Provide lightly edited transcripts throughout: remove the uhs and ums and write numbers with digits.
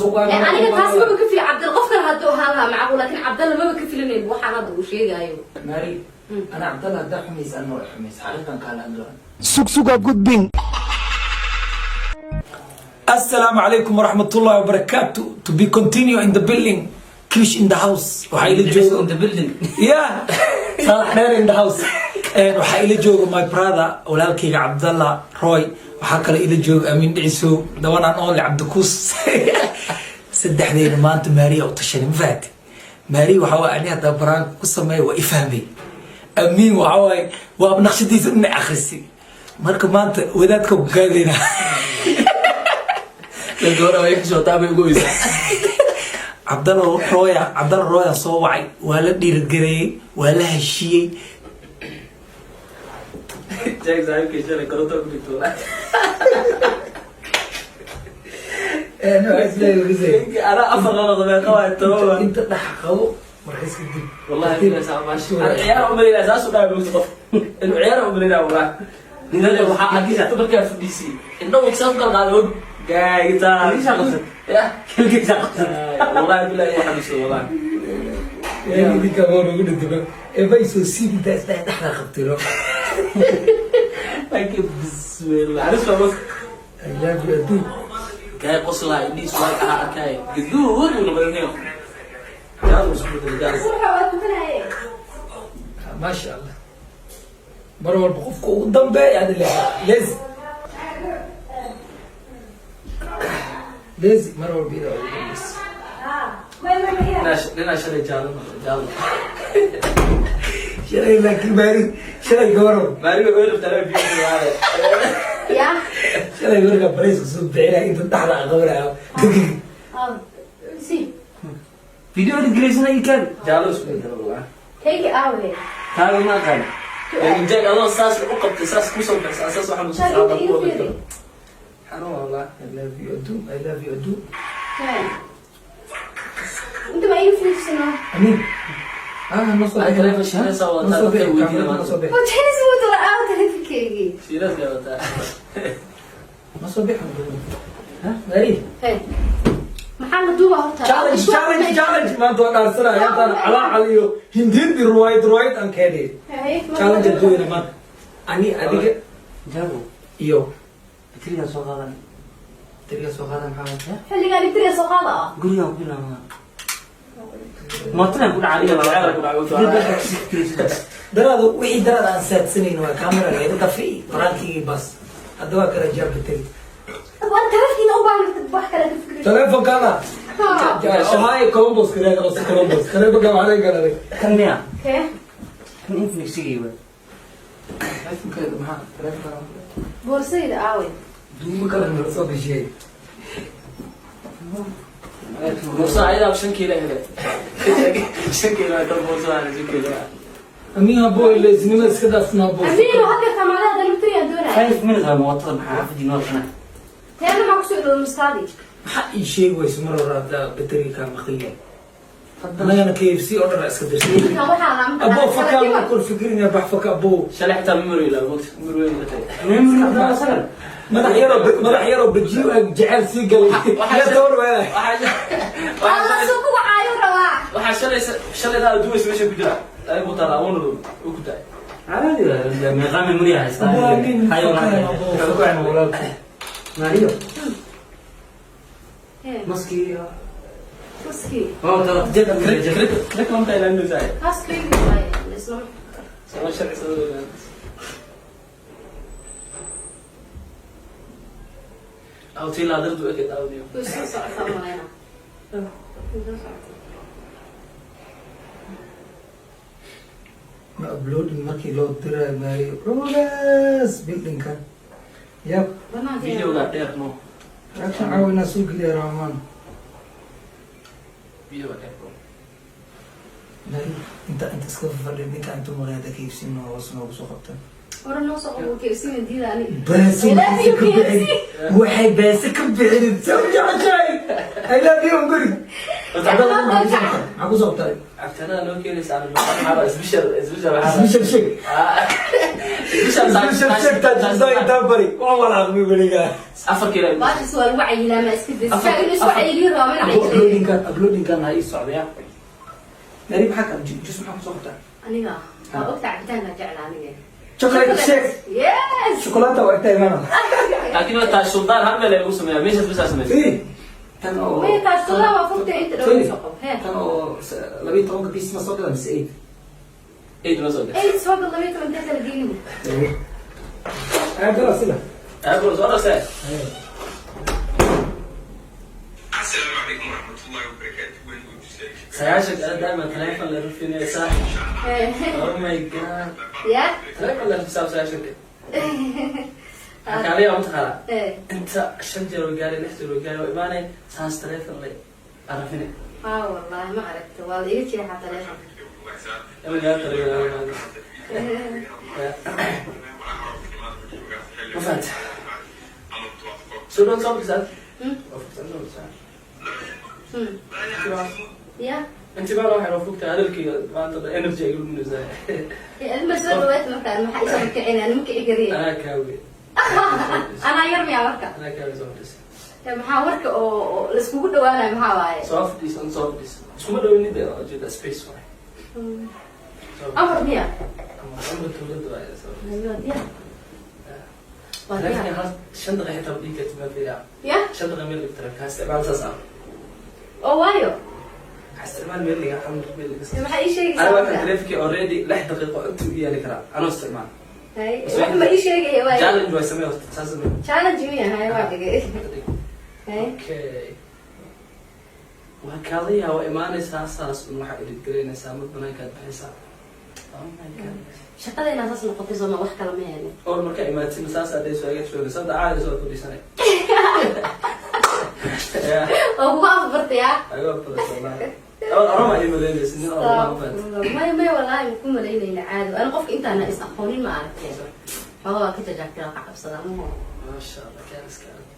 soo ku Aniga taas maba ka fili Cabdalla. Qof kale hadduu ahaan lahaa macquul, laakiin Cabdalla maba ka filinayn waxaan hadda uu sheegaayo. Maari, ana Cabdalla haddaa xumaysa, anna waa xumaysa. Xaqiiqan kaala hadlaa. Sugsuga gudbin. Assalaamu calaykum waraxmatullahi wabarakaatu. To be continue in the building. Kish in the house. Waxaa ila jooga In the building. Yeah, Saalax Dheer in the house. Waxaa ila jooga my brother, walaalkayga Cabdalla Roy. Waxaa kale ila jooga Amiin Dhicisow, the one and only Cabdikuus. Saddexdeena maanta Maariya u tashanay, ma fahanti? Maariya waxaa waaye, ani haddaa baraanka ku sameeya waa i fahmay. Amiin waxaa waaye waa naqshadiisa dhinac akhrisi. Marka maanta wadaadka ku gaadayna. Gabadha way ka soo taabay ugu weysaa. Cabdalla Roya, Cabdalla Roya soo wacay, waa la dhiirigareeyey, waa la heshiiyey. Jack saaxiibkay shalay koronto ku dhigto wallahi. Anaa afar laba dabeeqa waay toban. Inta dhex qabo markaas kadib. Wallahi billahi saa maash. Ana ciyaar u malaynaa, saas u dhahay moogta qof. Inuu ciyaar u malaynaa wallahi. Ninada waxaa arkaysa markaa fadhiisay. Indho wuu saas u kala qaaday og. Gaagita. Keligiisa qabsad. Ya. Keligiisa qabsad. Wallahi billahi waxaan xanuunsaday wallahi. Idinka waa nagu dhintaba ebay soo siib intaa isdhex dhexda qabtiro. Laakiin bismillah. Halis waa moogta. I love you adduun. Gaay qoslaa indhihiis waa ahaa arkay. Gaduud uu namarinayo. Gaal uu isku bedelay gaal. Waxa waa tukanaye. Maasha Allah, mar walba qofka ugu dambeeya ada leeyahay, lazy lazy, mar walba idaa ugu dambeysa. Ninaa shalay jaalo noqday, jaalo. Shalay laakiin maari shalay gabaro. Maariga way rabtaa biyo waaye. Ya. Shalay markaa barayska soo bixinaya inta dhexda aan qabanayo. Si. Video edit garaysanay ii kaadi. Jaalo isku bedelo wallahi. Kaygi aawe? Kaaga ma aqaan. Laakiin Jack adoo saas u qabtay, saas ku soo baxsay, saas waxaan u Jack, inta iga fiiri. Xanuun wallahi. I love you adduun, I love you adduun. Inta ma iga fiirsano? Amiin, ah, noo soo Ay, bixi. taleefon shiinaysaa Noo wataa, soo dadka bixi, weydiina kamerada maanta. noo soo bixi. Oo Chinese wata la aawo taleefankeygii. Shiilaska wataa. Noo soo bixi, Mari. Hey. Maxaa la duuba horta? Challenge, challenge, challenge. Maanta waa dhaarsanaya intaan calaacal iyo hindindi ruwaayad ruwaayad aan keenay. Challenge adduunyada maanta ani adiga Jago. iyo Baterigan soo qaadan. Tiriga soo qaada maxaa? Xilligaa litriga soo qaada ah. Gurigaan ku bilaabaa. Mootadan ku dhacay. Jacayl ku dhacay. Daraadu wixii daraad aan saadsanayno waa camera laga dafi barankigii bas. Hadda waa kala jaab bateri. Waa taleefankiina u baahan wax kale ka fikri. Telefonkaada Ohio Columbus kareega oo Columbus telefonka waxaa laga galaday. Kan miya? Kee? Kan Infinix-igii waay. Telefonkeeda maxaa telefonka? Boorsayda aawe? Duuma kale nala soo gashiyay. Musa ayadaa 5 kiilo hele. 5 kiilo waa tan Musa ana 5 kiilo. Amiin habo leesnimada iska dhaafna habo. Amiino hadda kamaadaha litriga doonaya. 5 minutes waa mootada, maxaa xaafadii noo kana. Teena maxaa kusoo dhow mustaadi? Maxaa ii sheegi wayso mar hore haddaa bateriga kaa maqan yahay? Annagana KFC oo dhan iska dirsan. Ninkan waxaa la Abo fakaa ma kor fikrinaya, bax faka abo. Shalay xitaa memory la moogta, memory weyn la tagay. Memory hadda sagal. Madax yaroo, madax yaroo bajiyo ag jecel sii galay. Ya tawar weelay. Allah soo ku wacaayo rabaa. Waxaa shalay shalay daa duubaysa meesha ku jira. Ay ku taala uu uu ku taay. Caadi waa, meeqa memory haystaa? Abo amiin. Hayo. Fakaa abo fakaa walaalka. Mario. Hee. Maski. Maski. Oo tala jada. Krik lamta ilaalinaysaa. Kaas kaygi waaye isla. Sama sharci sabab. Aw tii laadardu eked awdiyo. Way soo socotaa malayna. Way soo socotaa. Ma uploading markii loo dirayo maayo culays buildingka yab. Banaanka. Videoga dheer no. Reaction caawa inaa soo geliya Rahmaan. Videoga dheer bro. Inta iska fadhi ninka intuu maqaayada KFC noo hoos noogu soo qabtan. Hore noo soo qabo KFC na diida ani. Beese I love you, ka bixin. KFC. Waxay beese ka bixinin soo jeceshahay. I love you nguri. Maxaa kusoo qabtay? Cabitaanka. Cabitaanada noo keenaysa waxaa special, special waxaa. Special shake. Special. Special shake taajirdaa intaa bari waa walaaqmi weligaa. 4 kiilo. Baashis waa lagu cayilaa, ma iska daysa inuu isku cayiliyo rabaa mana cayiliyo. Uploadingkan ha ii socdaya. Nari, maxaa ka juice maxaa kusoo qabtaa? Aniga waa ogta, cabitaanka jecla aniga. Chocolate shake. Yes. Shukulaato waa egtahay maana. Laakiin waa taas Suldaan, hal meel ay lagu sameeyaa, meeshaas bisaa sameysa. Firi, tan oo Maya, taas Suldaan waa fogtay, inta dhow Firi, soo qabo he. Tan oo 12-ka piece ma soo gada mise 8? 8 ma soo gas. 8 soo gal, 12 intee kala geynin. Aagala sida. Aabro soo dhasay. السلام عليكم ورحمة الله وبركاته. 90 kale daaiman taleefon la rufinaysaa. Oh my God. Ya. Taleefon la rufisaa 90-ka. Kaaliya mataqaanaa, inta shan jeer oo gaari, lix jeer oo gaari oo imaanay, saas taleefon la arafine. Haa, wallahi ma aragta, waa la iga jeexaa taleefon. Ama gaa taleefon ma fahanta? Soo dhow, soo fadhisaa. Ya. Inti baa waxay fogtahay hadalkayga maanta dhan energy ay luminaysaa. Ma soo dhawaat markaan, maxaa isoo kicina? Anima kici kariye. Anaa kaawe. Anaa yar miyaa marka? Anaa kaawe, soo fadhiisa. Maxaa warka oo laiskugu dhawaanayo maxaa waaye? Soo fadhiisa, soo fadhiisa, iskuma dhowinida, ujeeda space waay. Amar miya? Amar dowladda waay, soo Waa diyaar, waa taleefanka. diyaar. Hal 5 daqiiqa xitaa dhigi kartid ma fiiriya. Ya. 5 daqiiqa meel dhig taleefanka, ha isticmaal saas ah. Oo waayo? Ha isticmaal meel dhiga, hal mar meel dhiga. Maxaa ii sheegaysaa Aniga waa kan marka? Taleefankii already 6 daqiiqo intuu u yaali karaa anoo isticmaal. Hay, wax ma ii sheegaya waayo? Challenge way samee horta, saas samee. Challenge miya? Hay, waa dhigay. Hay. Okay, waa kaala yaa, waa imaanaysaa saas un, waxaa edit garaynaysaa, mid banaankaad bixaysaa. Oh my God. Shaqada inaa saas noqotay sooma, wax kala ma helin. Oo markaa imaatin saas adayso aga shoogay sada caadi soo fadhiisanay. Oo kuga afbartaya. Aga badan wallahi. Awal aroma ay malaynaysa nin aroma ma fahanti. Maya, maya, wallaahi ma ku malaynayna caadi. Ana qofka intaana is aqoonin ma aragtay, xoogaa waa ka jajaabtay, waa ka cabsadaa maho. Maasha Allah, kaan iska arag.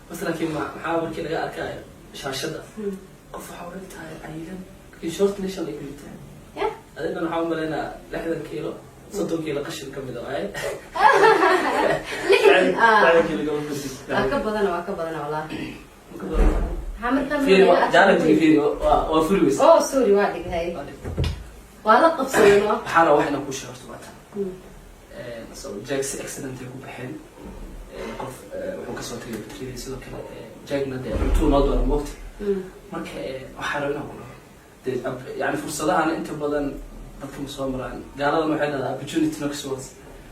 Bas laakiin maxaa markii laga arkaayo shaashada, qof waxaa u tahay cayilan, laakiin short nation ay ku jirtaa. Ya. Adigan waxaa u malaynaa 60 kiilo, 30 kiilo qashin ka mid ah ay. 60 ah. 60 kiilo gaba fadhiis. Waa ka badana, waa ka badana wallaahi. Ma ka badan? Maxaa markaa? Fiiri, challenge fiiri, waa furi weys. Oh sorry, waa dhighay, waa la qabsaday no. Waxaana wax inaan kuu sheego horta maanta. So Jack si accident ay ku baxeen. Qof wuxuu kasoo tagay batriyadii sidoo kale. Jackna dee cuntuu noo doona moogta. Marka waxaa raba inaan ku dhaho dee yani fursadahan inta badan dadka ma soo maraan. Gaaladan waxay dhahdaa "opportunity knocks once",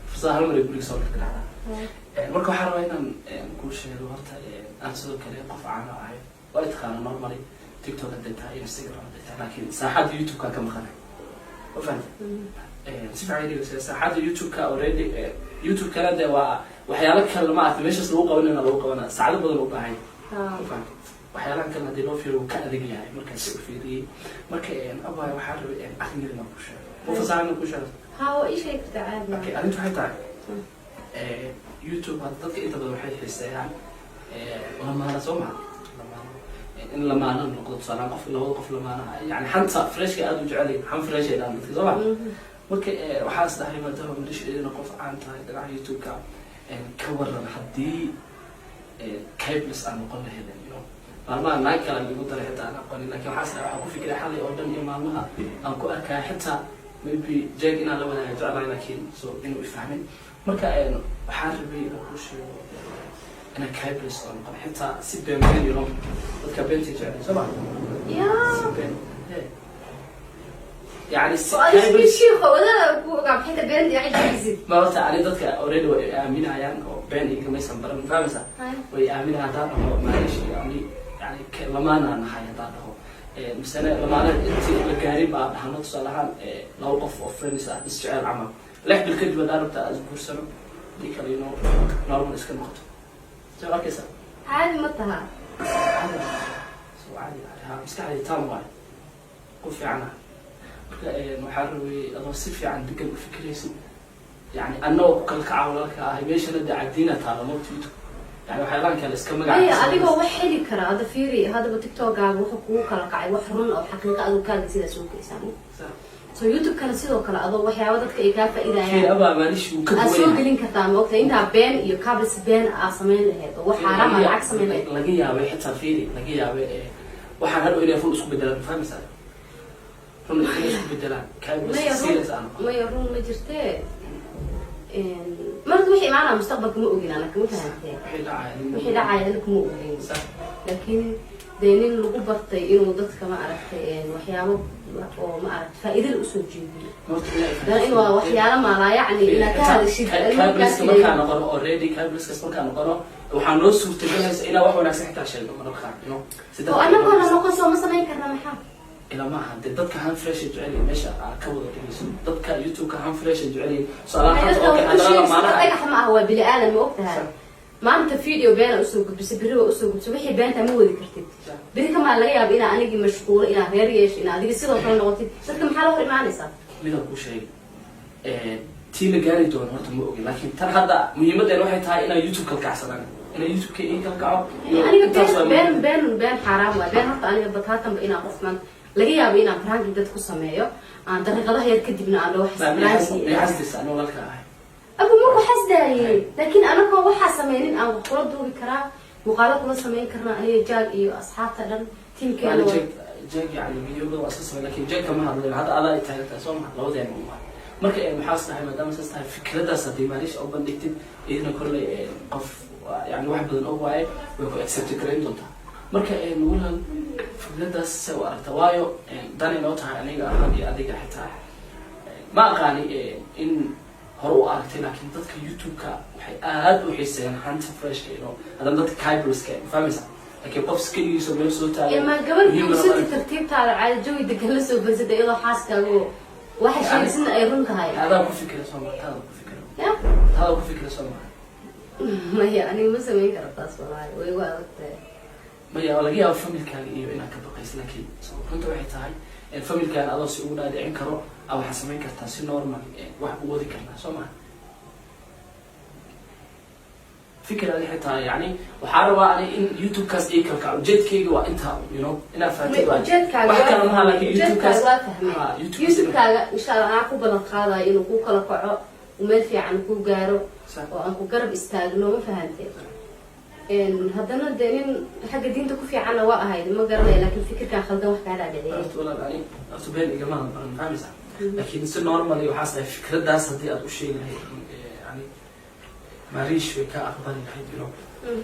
fursadaha hal mar ay guriga soo garka dhacdaa. Marka waxaa rabaa inaan kuu sheego horta, aan sidoo kale qof caano ahay, waa i taqaana normally, TikTok hadday tahay, Instagram hadday tahay, laakiin saaxadda YouTube-ka ka maqanay, ma fahanta? Si fiican dhegeysa, saaxadda YouTube-ka already, YouTube-kana dee waa waxyaalo kale, ma aragtay, meeshaas lagu qabanayna lagu qabanaa, saacado badan u baahan yahay, ma fahanta? Waxyaalahan kale haddii loo fiiriyo wuu ka adag yahay. Markaas u fiiriyey marka, abwaay, waxaa rabay arrin yar inaan kuu sheego, ma fasaxa inaan kuu sheego? Ha, waa ii sheegi kartaa caadi. Okay, arrintu waxay tahay, YouTube hadda dadka inta badan waxay xiiseeyaan lamaana, soo maha? Lamaano in lamaano noqdo, tusaalehaan qof, labada qof lamaanaha, yani xanta freshka aada u jecel yihin, xan fresh ay dhahan dadka, soo ma? Marka waxaa is dhahay, maadaama malisha qof caan tahay dhinaca YouTube-ka, ka waran haddii cables aan noqon lahayd? Maalmaha naag kale aan igu daray xitaa aan aqoonin, laakiin waxaa is dhahay, waxaan ku fikiray xalay oo dhan iyo maalmaha aan ku arkaya xitaa maybe Jack inaan la wadaaga jeclahay, laakiin so inuu ifahmin. Marka waxaan rabay inaan kuu sheego inaan cables oo noqon xitaa si been been, dadka beenta jecel, soo ma? Ya. Si been. Yani si oo cables shiikho wadaada ku ogaa maxay ta beenta cajibsid. Ma horta ani dadka already way aaminayaan oo been igamaysan baran, ma fahmaysaa? Way aaminayaan haddaan dhaho maalish iyo ani yani lamaanaa nahay, haddaan dhaho misene lamaana intii la gaarin baa dhahno, tusaale ahaan laba qof oo friends ah, isjecel camal, 6 bil kadib haddaan rabta aad isguursano, hadii kale normal iska noqoto, soo arkaysaa? Caadi ma taha. Caadi, so caadi ha, maskaxdayda tam waayo, ku fiicana. Marka waxaa rabay adoo si fiican degan u fikiraysid, yani annagoo ku kala kaca walaalka ahay, meeshana dee cadiina taala mogta YouTube. Yani waxyaabahan kale iska magaca. Maya, adigoo wax heli kara hadda fiiri, haddaba TikTokaaga wuxuu kugu kala kacay wax run oo xaqiiqa aduu kaaga sidaa soo geysaa. So YouTube-kana sidoo kale adoo waxyaaba dadka ay kaa fiiri faa'iidayaan abaa maalish uu ka aad duwan soo yahay. gelin kartaa, ma ogtahay? Intaa been iyo cablis been aa samayn lahayd oo wax xaaraam aa lacag samayn lahayd. Laga yaabay xitaa, fiiri, laga yaabay waxaan hadhow inay run isku bedelaan, fahmaysaa? Run inay isku bedelaan. Maya, serious run aan. Maya, run ma jirtee. Marka wixii imaanaa mustaqbalka ma ogin anaka, ma fahamtee? Wixii dhacaya. Wixii dhacaya anaka ma ogin. Sax. Laakiin dee nin lagu bartay inuu dadka, ma aragtay, waxyaabo oo, ma aragtay, faa'iidada usoo jeediyo. Horta ilaahay. Dan in waa waxyaalo maalaa, yacni inaad ka hadashid. Cabliska markaan noqono already, cabliskaas markaan noqono, waxaa noo suurtagelaysa inaan wax wanaagsan xitaa sheegno mararka qaar, you know. Si oo anagoona noqon soo ma samayn karna, maxaa? Ila maaha dee, dadka han fresh jecel yihiin meesha aad ka wada dhigayso, dadka YouTube-ka han fresh jecel yihiin. Tusaalahaan Waxay hadda dadka okay, wax u haddana sheegaysa lamaanaha dhagax ma ah, waa bini aadan, ma ogtahay? Maanta video beena usoo gudbisay, berri waa usoo gudbisay, wixii beenta ma wadi kartid. Beri kamaa laga yaaba inaa anigii mashquulo, inaa reer yeesho, inaa adiga sidoo kale noqotid. Dadka maxaa la hor imaanaysaa? Midaan kuu sheegay, tii la gaari doono horta ma ogin, laakiin tan hadda muhiimadeen waxay tahay inaan YouTube kalkacsanaan, inaan YouTube-ka ii kalkaco iyo Aniga intaas been waa been muhiim. Been been xaaraam waay been. Horta aniga bataatanba inaan qof maanta laga yaabo inaan prank dad ku sameeyo, aan daqiiqadaha yar kadibna aan wax May xasdaysa anoo walaalka ahay? Abu, ma ku xasdaayey, laakiin anagoo waxaa sameynin aan wax kula duubi karaa, muuqaalo kula samayn karnaa, aniga Jaag iyo asxaabta dhan, tiimkeena. Yani Jag, Jag yani video badan waa iska samey, lakin Jag kama hadlayo hadda, adaa ay taagantahay soo maha, labadeena uma. Marka maxaa is dhahay, maadaama saas tahay fikraddaas haddii maalish u bandhigtid, idina kolley qof yani wax badan og waaye, way ku accept garayn doontaa. Marka walaal, fikraddaas se u aragta? Waayo danay noo tahay aniga ahaan iyo adiga xitaa. Ma aqaani in hore u aragtay, laakiin dadka YouTube-ka waxay aad u xiiseeyaan hanta freshka ino haddana dadka kybriska, ma fahmaysa? Laakiin qof iskaligiisa meel soo taagan Ma gabadh muhiim lama guursatay arko. Tartiibtaada caadi jawi degan la soo barsatay, iyadoo xaaskaagu waxa sheegisna ay run tahay. Adaa ku fikira soo maa? Taada ku fikira. Ya. Taada ku fikira soo maa? Maya, aniga ma samayn karo taas, walahi way igu adag tahay. Maya, waa laga yaaba familkaaga iyo inaad ka baqayso, laakiin runta waxay tahay familkaaga adoo si ugu dhaadhicin karo a waxaa samayn kartaa si normal wax u wadi karnaa soo maha? Fikir adi xitaa, yani waxaa rabaa ani in YouTube-kaas ii kalkaco. Ujeedkayga waa intaa, inaad fahatid waa Ujeedkaaga wax kale maha, laakiin ujeedkaaga YouTube-kaas waa fahmay. Ha, YouTube-kaas YouTube-kaaga insha Allah anaa ku ballan qaadayo inuu ku kala kaco, uu meel fiican ku gaaro oo aan ku garab istaagno, ma fahantee? Haddana dee nin xagga diinta ku fiicanna waa ahayd, ma garanaya, laakiin fikirkan khaldan wax kaa dhaadhiciyay. Horta walaal, ani horta been igama baran, fahmaysa? Laakiin si normally waxaas tahay fikraddaas haddii aad u sheegi lahayd, yani maariish way ka aqbali lahayd.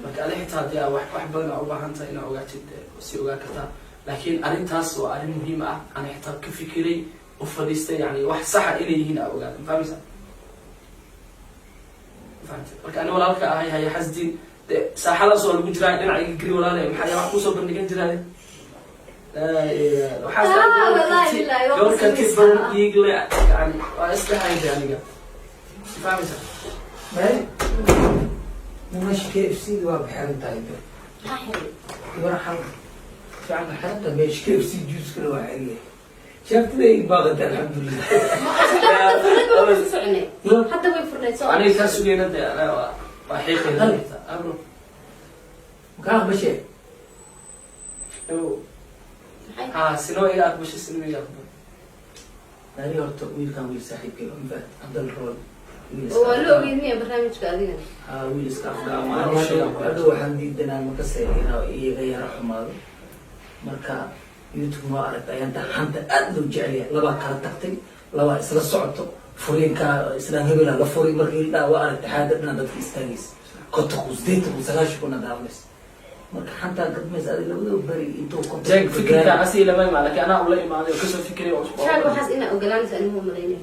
Marka adi xitaa haddii aa wax badan aa u baahan tahay inaa ogaatid, si ogaan kartaa, laakiin arrintaas waa arrin muhiim ah, ana xitaa ka fikiray, u fadhiistay, yani wax saxa inay yihiin aa ogaada, ma fahmaysa? Ma fahamtay? Marka ani walaalka ahay haya xasdin de, saaxadaas waa lagu jiraa, dhinaca iga geri walaale, maxaa yaa wax kusoo bandhigan jiraa? Ah, wallahi billahi, waa gabar karti kusameysaa. badan iigle, yani waa isdhahayda aniga, fahmaysa? Mary, meesha KFC waa xiran tahay de. Maxaa xiray? Gabar xal fiican ma xiran tahay meesha KFC, juuskana waa xiran yahay, shaaftada ay baaqata, alxamdulilah. Hadda furnayd ma ku soconay? Hadda way furnayd soo. Aniga kaa sugayna de, ana waa xiiqayna abro. Makaa aqbashee? Maxay? Ha, sinoo iga aqbashay, sinoo iga aqbal. Mary, horta wiilkan wiil saaxiibkay, ma fahat, Abdal Rool wiil Oo waa iska la ogeyd miya barnaamijka adigana? Haa, wiil iska afgaama. Hadhow waxaan diidanaa makase inaa iyaga yara xumaado. Marka YouTube noo aragta ayaan hanta aad loo jecel yahay, labaa kala tagtay, labaa isla socoto, furiinka islaan hebela la furi, markii la waa aragta xaada dhana dadka istaagaysa, 50,000, 80,000, 90,000 daawanaysa. Marka xantaa gadmaysa adi labadaba beri intuu 50,000 Jag fikirka asi lama imaan, laakiin anaa ula imaaday oo kasoo fikiray oo isku Shaag waxaas inaa ogolaanaysa anigu malaynaya.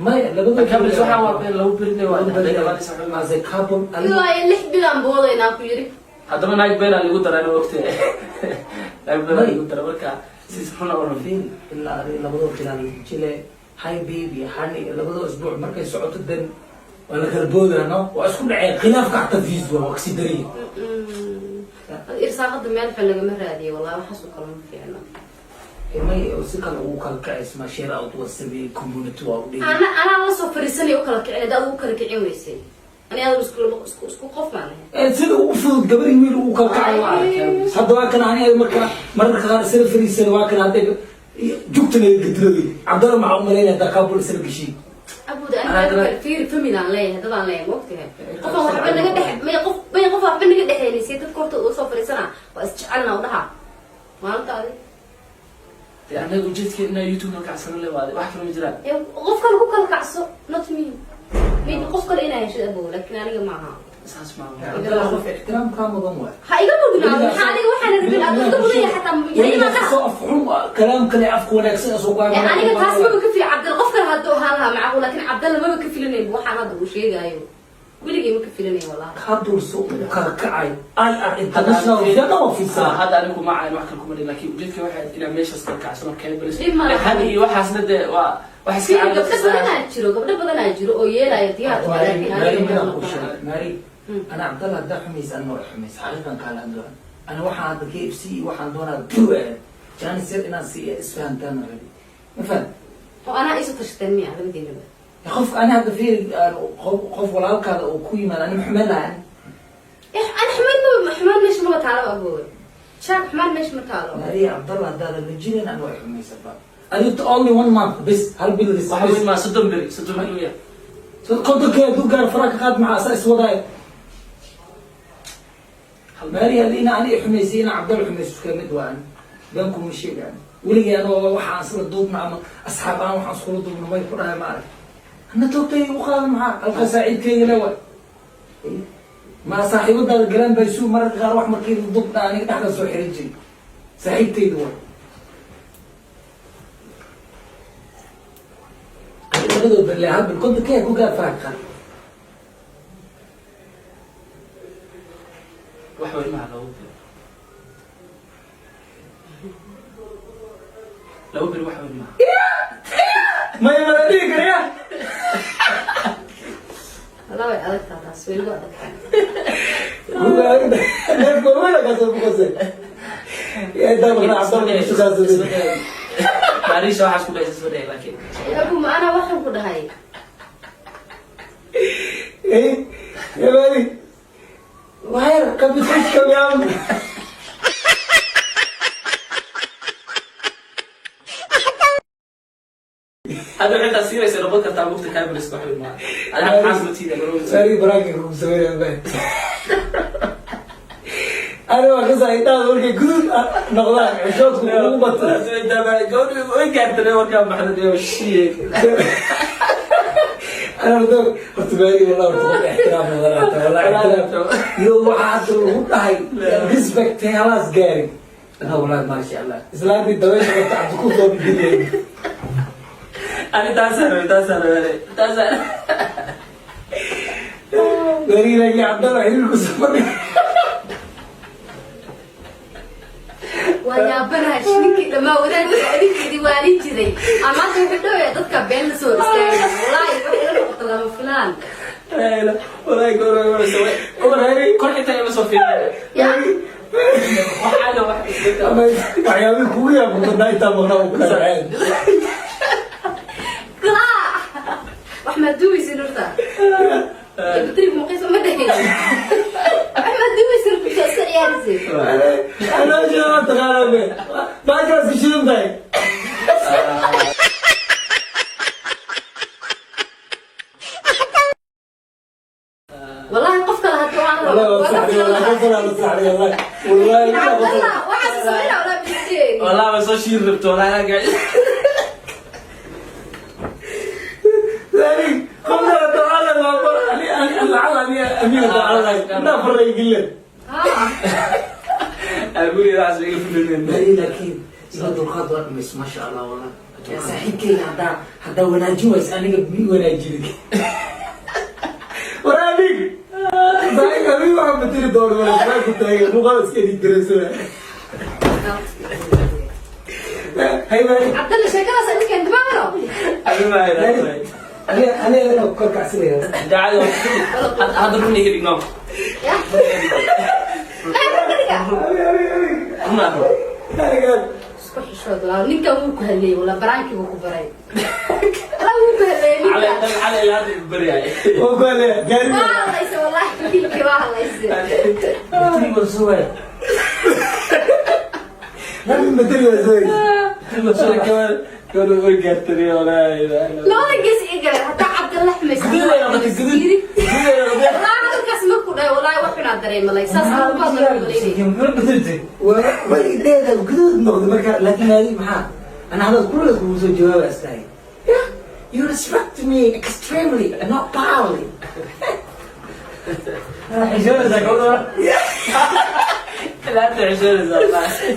Maya, labadaba Kablis waxaan waa been lagu berinay, waa as a couple. Ilaa iyo 6 bilaan boodaynaa ku yiri. Haddaba naag beenaa lagu daraa, ogte, naag beenaa lagu dara, marka si runa u Fiil ilaa adi labadoo bilaal jile, hi baby, honey, labadoo isbuuc markay socoto, dan waa la kala boodaa, no, waa isku dhaceen khilaafka, xataa views waa kasii daraya. Irsaaqada meel xun lagama raadiyo, wallahi waxaas oo kale ma fiicno. May, si kale ugu kala kacaysma, share out waa sameeyey, community waa u dhigi. Ana anaa la soo fariisanay u kala kicin, hadda adigu u kala kicin weysay. Ani aad isku qof baan ahay. Sida ugu fudud gabar iyo wiil ugu kala kacay waa arag. Hadda waa kana ani marka mararka qaar isla fariisan, waa kana hadda jugta naga gadilooy. Cabdalla maxaa u malaynaya dakaabul isla geshiin? Abuda, aniga fiiri, family aan leeyahay, dad aan leeyahay, maogtahay? Qofaan waxba naga dhex may, qof may, qof waxba naga dhexeynaysa dadka horta uu soo fadhiisana waa isjecelna u dhaha maalintaadi. Dee anaga ujeedkeena inaa YouTube nala kacsano le waade, wax kale ma jiraan. Ee, qof kale ku kala kacso, not me. Maybe qof kale inaa heshid, abow, laakiin aniga maaha. Saas maaha. Cabdalla qof ixtiraam kaa mudan waay. Ha iga mudnaado. Maxaa aniga waxaan rabin aad iga mudan yahay xataa Weligaa ma soo afxun kalaam kale afku wanaagsan soo Ee, aniga taas maba ka fil. Cabdalla qof kale hadduu ahaan lahaa macquul, laakiin Cabdalla maba ka filanayn. Waxaan hadda uu sheegaayo weligay ma ka filanayn, wallahi. Kaabulso u kala kacay IR International fiican waa fiisan. Hadda anigu ma cayn, wax kale kuma dhihin, laakiin ujeedka waxay ahayd inaan meeshaas kala kacsano kale. Dhib ma laha. Han iyo waxaasna dee waa wax iska Fiiri, caado. gabdho badanaa jiro, gabdho badanaa jiro oo yeelaya diyaar u ah, laakiin Maari, aniga midaan ma kuu noqonayo. sheegay Maari, ana Cabdalla haddaa xumaysa, anna waa xumaysa, xaqiiqan kaala hadlaa. Ana waxaan hadda KFC waxaan doonaa duwa jaanis yar inaan siiya isfahantaan rabi, ma faham? Oo anaa isu tashateen miya labadiinaba? Qofka ani hadda fiiri, qof walaalkaada oo ku yimaada ani ma xumeyn lahaa? Eh, ana xumaan ma, xumaan meesha maba taalo, aboowe shaab, xumaan meesha ma taalo. Maariya, Cabdalla haddaadan la jirin ani waa xumaysa ba. Adiga only one month bes, hal bil. Waxa weyn maa, 30 beri, 30 beri weya. 50kee hadduu gaar fara ka qaad, maxaa saa iswadaay? Maari, haddii ina ani xumaysay, ina Cabdalla xumayso iska mid waa. Ani been kuma sheegaan weligay. Anoo waxaan isla duubna ama asxaab aan waxaan iskula duubna may ku dhahay ma arag. Ana toogtay u qaada, maxaa halka saaxiibkeyga le waay. Ma saaxiibadaada galaan bay suu mararka qaar wax markii la duubna aniga dhexda soo xiran jiray, saaxiibtayda waay. Labadoo berle hal bil 50kee ku gaar fara ka qaad. Wax weyn maha, 2 beri, 2 beri wax weyn maha. Maya, mala dhihi karaya. Wallah way adag tahay taas, way igu adag tahay. Neefka weyn kaasoo boqosay. Maariisha waxaas ku dhahaysa soo dhahay laakiin. Eh, abu, ma anaa waxaan ku dhahay? Yabani wayar kabikush kabyam. Hadda waxay taa siiraysa noqon kartaa mugta kaabilis, wax weyn maha. Adiga maxaas ma tiida garoonka? Sari baraanka kugu sameynaya bay. Ani waa ka saaxiibtaada markay guduud noqdaan xishoodku kugu bato. Gabadhi way gaartay markaan baxday shiye. Ana horta Maari, wallah, horta qof ixtiraam mudan aad tahay, wallah ixtiraam iyo waxa hadda lagu dhahay respect halaas gaarin. Ana wallahi maasha Allah, islaantii dabaysha qabta cabdi ku soo bidiyay. Ani taasaan rabay, taasaan rabay, taasaan. Maari laakiin Cabdalla xiriirku soo maray. Waa yaabanahay, ninkii dhammaa wadaadka adinka diwaanin jiray amaanta wuxuu dhawaya dadka been la soo hor istaagay. Wallaahi waxay la noqoto lama filaan. Walahi gabadhi kor xitaa ima soo fiirin. Ya. Waxaa wax isbedel. Waxyaabihii kugu yaabka badnaa intaa maqnaa uu ku dhaceen. Kalaa wax maad duubaysin horta? Batri muqiis ma dhahin, wax maad duubaysin horta iska ciyaaraysin? Anaa sheega taqaanaa be baashaas ku shidan tahay. Wallahi qof kale hadduu aan والله waa ka صاحبي filan والله lahaa. قفل على صاحبي والله والله. Cabdallah waxaas sameynaa walaa biliseen. Wallahi waa soo shiir rabto, wallahi anaga. ذلك قمنا تعالى ما انا انا امير تعالى لا فرق قله. Ha. Guriga waxaas iga fulinayna. مالي laakiin iga dulqaad waa dhamayso, maasha Allah. Wallah saaxiibkeyga haddaa wanaajin waysa aniga mi wanaajinin. War adig saaxiib adig waxaan batiri doono wala ku taagay muuqaal iska edit garaysana. Hay Maali. Cabdallah sheekadaas adinka intimaamano. Abi ma hayna. Aniga inaa ku korkacsanaya. Daacada hadda run iga dhigno. Ya. Ay, ragga. Run aan rabo. Aniga Isku xishood waa ninkan, wuu ku hadleeyey wala baraankii buu ku baray. Wala wuu ku hadleeyey Cali ninkan. cali ilaa hadda igu baryaay. oo kale gaari. Waa la Kiilkii waa hadlayse. Battery waa soo waaya. Battery waa soo. Battery waa soo waaya. Gabadha way gaartay, walaahi. Labada gees ii galeen hataa Cabdalla xumaysa. Guduud ay noqotay, guduud. Guduud ay noqotay. Walaa hadalkaas markuu dhahay, walaahi wax xunaa dareemalay saas Maxaa aan ku hadla malaynay. muxuu bedeltay? Weligeeda guduud noqday marka, laakiin adi maxaa ana hadal kulliga kugu soo jawaaba istahay. Yeah, you respect me extremely, not powerly. Xishoonaysaa gabadha. Ilaa hadda xishoonaysaa, wallaahi.